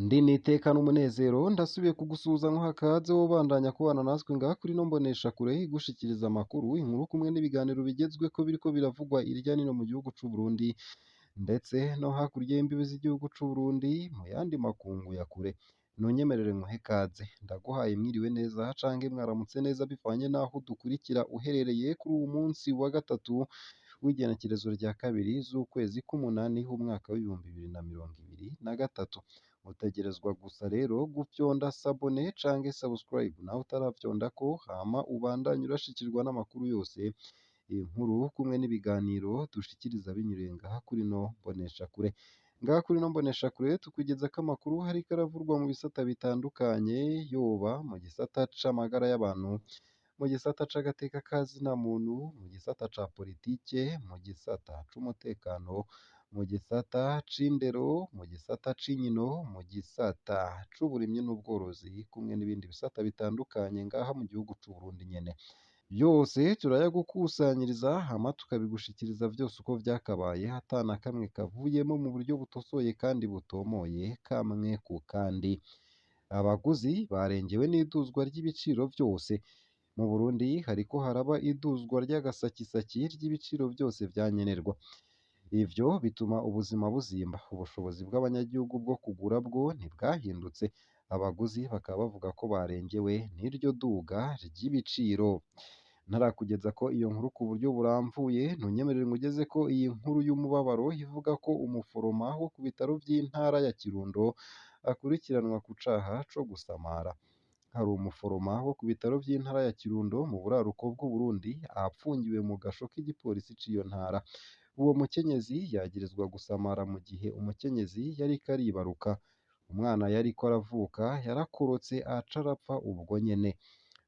Ndi n'iteka n'umunezero ndasubiye kugusuhuza nkuha kaze wobandanya kubana natwe ngaha kuri ino mboneshakure igushikiriza amakuru, inkuru kumwe n'ibiganiro bigezweko biriko biravugwa irya nino mu gihugu c'u Burundi ndetse no hakurya y'imbibe z'igihugu c'u Burundi mu yandi makungu ya kure. Nunyemerere nkuhe kaze, ndaguhaye mwiriwe neza canke mwaramutse neza bivanye n'aho udukurikira uherereye kuri uwu munsi wa gatatu w'igenekerezo rya kabiri z'ukwezi k'umunani w'umwaka w'2023. Utegerezwa gusa rero gufyonda sabone canke subscribe nawe utaravyondako, hama ubandanye urashikirwa n'amakuru yose, inkuru kumwe n'ibiganiro dushikiriza binyuriye ngaha kuri ino mboneshakure. Ngaha kuri ino mboneshakure tukugezako amakuru hariko aravurwa mu bisata bitandukanye, yoba mu gisata c'amagara y'abantu, mu gisata c'agateka ka zina muntu, mu gisata ca politike, mu gisata c'umutekano, mu gisata c'indero, mu gisata c'inkino, mu gisata c'uburimyi n'ubworozi kumwe n'ibindi bisata bitandukanye ngaha mu gihugu c'u Burundi nyene. Vyose turayagukusanyiriza hama tukabigushikiriza vyose uko vyakabaye ata na kamwe kavuyemo mu buryo butosoye kandi butomoye kamwe ku kandi. Abaguzi barengewe n'iduzwa ry'ibiciro vyose. Mu Burundi hariko haraba iduzwa ry'agasakisaki ry'ibiciro vyose vyankenerwa. Ivyo bituma ubuzima buzimba, ubushobozi bw'abanyagihugu bwo kugura bwo ntibwahindutse. Abaguzi bakaba bavuga ko barengewe n'iryo duga ry'ibiciro. Ntarakugeza ko iyo nkuru ku buryo burambuye, ntunyemerere ngugeze ko iyi nkuru y'umubabaro ivuga ko umuforoma wo ku bitaro vy'intara ya Kirundo akurikiranwa ku caha co gusamara. Hari umuforoma wo ku bitaro vy'intara ya Kirundo mu buraruko bw'Uburundi apfungiwe mu gasho k'igipolisi c'iyo ntara. Uwo mukenyezi yagirizwa gusamara mu gihe umukenyezi yariko aribaruka. Umwana yariko aravuka yarakorotse aca arapfa ubwo nyene.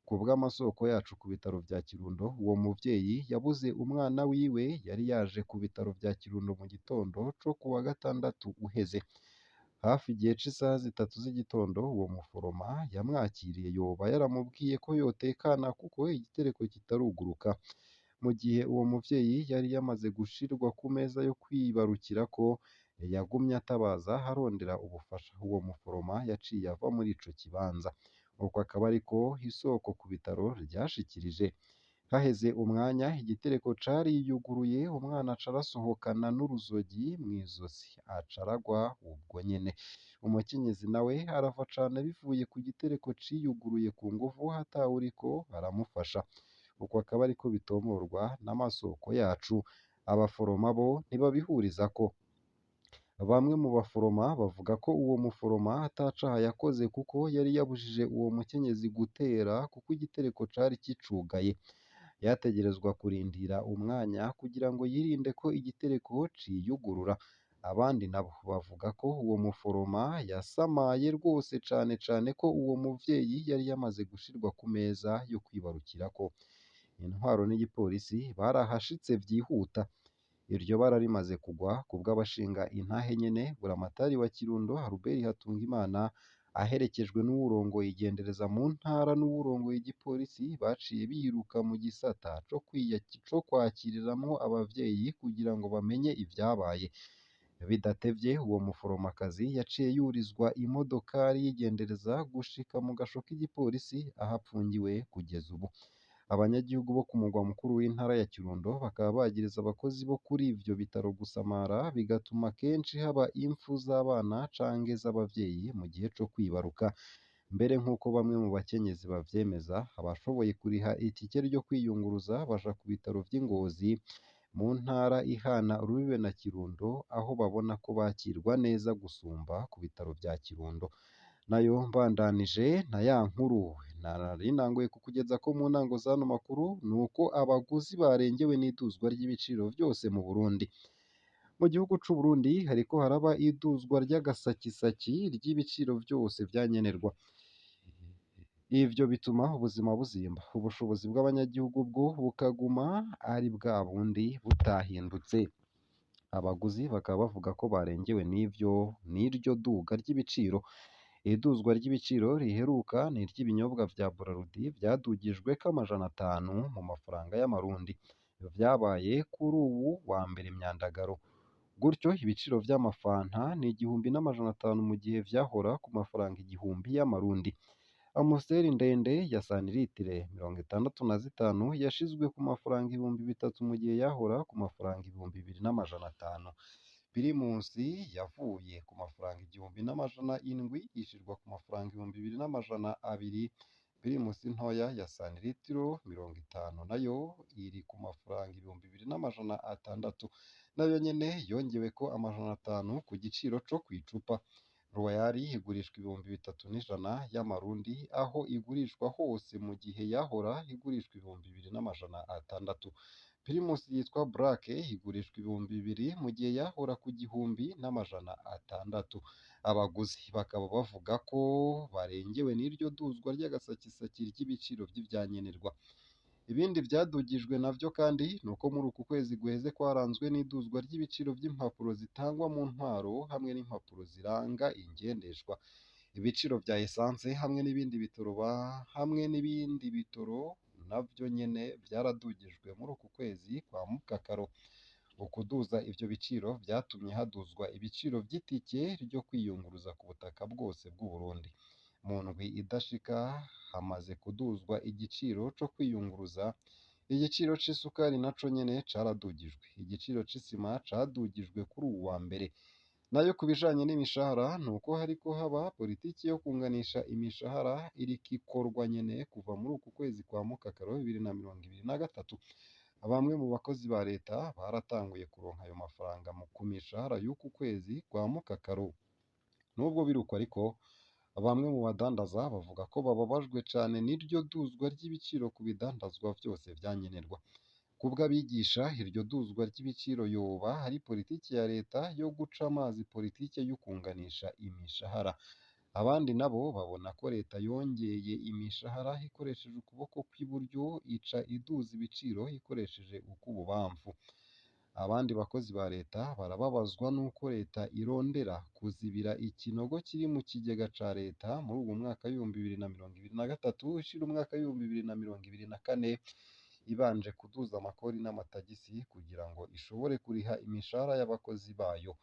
Kubw'amasoko yacu ku bitaro vya Kirundo, uwo muvyeyi yabuze umwana wiwe yari yaje ku bitaro vya Kirundo mu gitondo co kuwa gatandatu uheze. Hafi igihe c'isaha 3 z'igitondo uwo muforoma yamwakiriye yoba yaramubwiye ko yotekana kuko igitereko kitaruguruka. Mu gihe uwo muvyeyi yari yamaze gushirwa ku meza yo kwibarukirako, yagumye atabaza arondera ubufasha. Uwo muforoma yaciye ava muri ico kibanza. Uko akaba ariko isoko ku bitaro ryashikirije. Haheze umwanya igitereko cariyuguruye, umwana aca arasohokana n'uruzogi mw'izosi aca aragwa ubwo nyene. Umukenyezi nawe arava cane bivuye ku gitereko ciyuguruye ku nguvu atawuriko aramufasha. Uko akaba ariko bitomorwa n'amasoko yacu. Abaforoma bo ntibabihurizako. Bamwe mu baforoma bavuga ko uwo muforoma atacaha yakoze kuko yari yabujije uwo mukenyezi gutera kuko igitereko cari kicugaye. Yategerezwa kurindira umwanya kugira ngo yirinde ko igitereko ciyugurura. Abandi nabo bavuga ko uwo muforoma yasamaye rwose cane cane ko uwo muvyeyi yari yamaze gushirwa ku meza yo kwibarukirako. Intwaro n'igipolisi barahashitse vyihuta. Iryo bara rimaze kugwa kubw'abashinga intahe nyene, Buramatari wa Kirundo Albert Hatungimana aherekejwe n'uwurongoye igendereza mu ntara n'uwurongoye igipolisi baciye biruka mu gisata co kwakiriramwo abavyeyi kugira ngo bamenye ivyabaye. Bidatevye uwo muforomakazi yaciye yurizwa imodokari y'igendereza gushika mu gasho k'igipolisi aho apfungiwe kugeza ubu. Abanyagihugu bo ku mugwa mukuru w'intara ya Kirundo bakaba bagiriza abakozi bo kuri ivyo bitaro gusamara, bigatuma kenshi haba impfu z'abana canke z'abavyeyi mu gihe co kwibaruka. Mbere nk'uko bamwe mu bakenyezi bavyemeza, abashoboye kuriha itike ryo kwiyunguruza baja ku bitaro vy'i Ngozi mu ntara ihana urubibe na Kirundo, aho babona ko bakirwa neza gusumba ku bitaro vya Kirundo. Nayo mbandanije na ya nkuru nari nangoye kukugeza ko mu ntango z'ano makuru, nuko abaguzi barengewe n'iduzwa ry'ibiciro vyose mu Burundi. Mu gihugu c'u Burundi hariko haraba iduzwa ry'agasakisaki ry'ibiciro vyose vyankenerwa. Ivyo bituma ubuzima buzimba, ubushobozi bw'abanyagihugu bwo bukaguma ari bwa bundi butahindutse. Abaguzi bakaba bavuga ko barengewe n'ivyo n'iryo duga ry'ibiciro. Iduzwa ry'ibiciro riheruka ni iry'ibinyobwa vya Braludi vyadugijweko 500 mu mafaranga y'amarundi. Vyabaye kuri uwu wa mbere Myandagaro. Gutyo ibiciro vy'amafanta ni 1500 mu gihe vyahora ku mafaranga 1000 y'amarundi. Amstel ndende ya santilitire 65 yashizwe ku mafaranga 3000 mu gihe yahora ku mafaranga 2500. Primus yavuye ku mafaranga 1700 ishirwa ku mafaranga 2200. Primus ntoya ya santilitiro 50 nayo iri ku mafaranga 2600, nayo nyene yongeweko 500 ku giciro co kw'icupa. Royal igurishwa 3100 y'amarundi aho igurishwa hose mu gihe yahora igurishwa 2600. Primus yitwa Black igurishwa 2000 mu gihe yahora ku 1600. Abaguzi bakaba bavuga ko barengewe n'iryo duzwa ry'agasakisaki ry'ibiciro vy'ivyankenerwa. Ibindi vyadugijwe navyo kandi nuko muri uku kwezi guheze kwaranzwe n'iduzwa ry'ibiciro vy'impapuro zitangwa mu ntwaro hamwe n'impapuro ziranga ingendeshwa. Ibiciro vya essence hamwe n'ibindi bitoro hamwe n'ibindi bitoro navyo nyene vyaradugijwe muri uku kwezi kwa Mukakaro. Ukuduza ivyo biciro vyatumye haduzwa ibiciro vy'itike ryo kwiyunguruza ku butaka bwose bw'u Burundi. Mu ndwi idashika hamaze kuduzwa igiciro co kwiyunguruza, igiciro c'isukari naco nyene caradugijwe, igiciro c'isima cadugijwe kuri uwu wa mbere. Nayo ku bijanye n'imishahara nuko hariko haba politiki yo kunganisha imishahara iriko ikorwa nyene kuva muri uku kwezi kwa Mukakaro 2023. Bamwe mu bakozi ba leta baratanguye kuronka ayo mafaranga ku mishahara y'uku kwezi kwa Mukakaro. Nubwo biruko ariko, bamwe mu badandaza bavuga ko bababajwe cane n'iryo duzwa ry'ibiciro ku bidandazwa vyose vyankenerwa. Kubw'abigisha, iryo duzwa ry'ibiciro yoba ari politiki ya leta yo guca amazi politike y'ukunganisha imishahara. Abandi nabo babona ko leta yongeye imishahara ikoresheje ukuboko kw'iburyo ica iduza ibiciro ikoresheje ukw'ububamfu. Abandi bakozi ba leta barababazwa n'uko leta irondera kuzibira ikinogo kiri mu kigega ca leta muri uwu mwaka w'2023 ushira umwaka w'2024 ibanje kuduza amakori n'amatagisi kugira ngo ishobore kuriha imishahara y'abakozi bayo.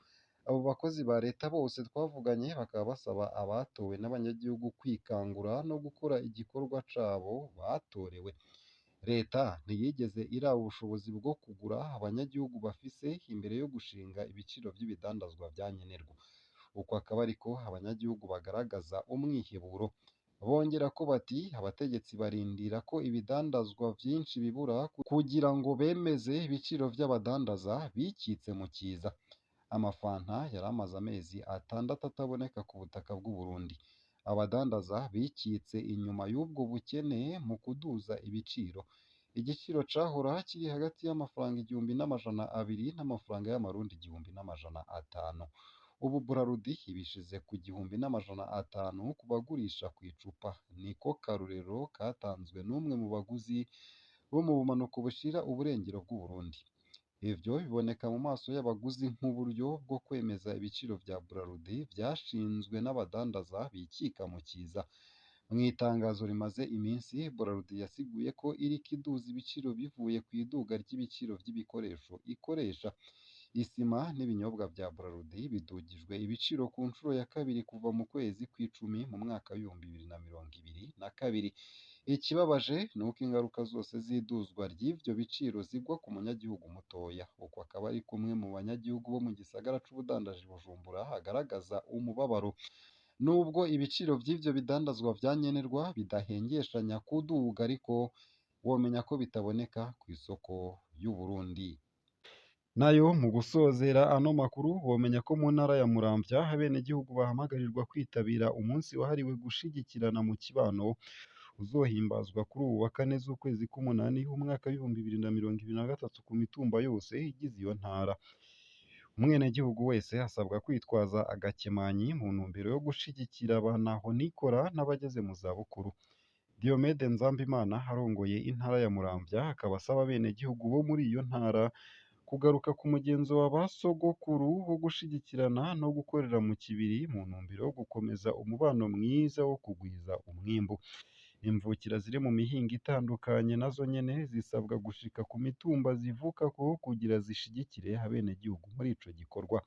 Abo bakozi ba leta bose twavuganye bakaba basaba abatowe n'abanyagihugu kwikangura no gukora igikorwa cabo batorewe. Leta ntiyigeze iraba ubushobozi bwo kugura abanyagihugu bafise imbere yo gushinga ibiciro vy'ibidandazwa vyankenerwa. Uko akaba ariko abanyagihugu bagaragaza umwiheburo. Bongera ko bati abategetsi barindira ko ibidandazwa vyinshi bibura kugira ngo bemeze ibiciro vy'abadandaza bikitse mu kiza. Amafanta yari amaze amezi 6 ataboneka ku butaka bw'u Burundi. Abadandaza bikitse inyuma y'ubwo bukene mu kuduza ibiciro. Igiciro cahora kiri hagati y'amafaranga 1200 n'amafaranga y'amarundi 1500. Ubu Brarudi ibishize ku 1500 ku bagurisha kw'icupa. Niko karorero katanzwe n'umwe mu baguzi bo mu bumanuko bushira uburengero bw'u Burundi. Ivyo biboneka mu maso y'abaguzi nk'uburyo bwo kwemeza ibiciro vya Brarudi vyashinzwe n'abadandaza bikika mu kiza. Mw'itangazo rimaze iminsi, Brarudi yasiguye ko iriko iduza ibiciro bivuye kw'iduga ry'ibiciro vy'ibikoresho ikoresha. Isima n'ibinyobwa vya Brarudi bidugijwe ibiciro ku nshuro ya kabiri kuva mu kwezi kw'icumi mu mwaka w'2022. Ikibabaje nuko ingaruka zose z'iduzwa ry'ivyo biciro zigwa ku munyagihugu mutoya. Uko akaba ari kumwe mu banyagihugu bo mu gisagara c'ubudandaji Bujumbura agaragaza umubabaro. Nubwo ibiciro vy'ivyo bidandazwa vyankenerwa bidahengeshanya kuduga ariko womenya ko bitaboneka kw'isoko y'u Burundi. Nayo mu gusozera ano makuru womenya ko mu ntara ya Muramvya abenegihugu bahamagarirwa kwitabira umunsi wahariwe gushigikirana mu kibano uzohimbazwa kuri uwu wa kane z'ukwezi k'umunani umwaka w'2023 ku mitumba yose igize iyo ntara. Umwenegihugu wese asabwa kwitwaza agakemanyi mu ntumbero yo gushigikira abantahonikora n'abageze mu zabukuru. Diomede Nzambimana arongoye intara ya Muramvya akaba asaba abenegihugu bo muri iyo ntara kugaruka ku mugenzo wa ba sogokuru wo gushigikirana no gukorera mu kibiri mu ntumbero yo gukomeza umubano mwiza wo kugwiza umwimbu. Imvukira ziri mu mihingo itandukanye nazo nyene zisabwa gushika ku mitumba zivukako kugira zishigikire abenegihugu muri ico gikorwa.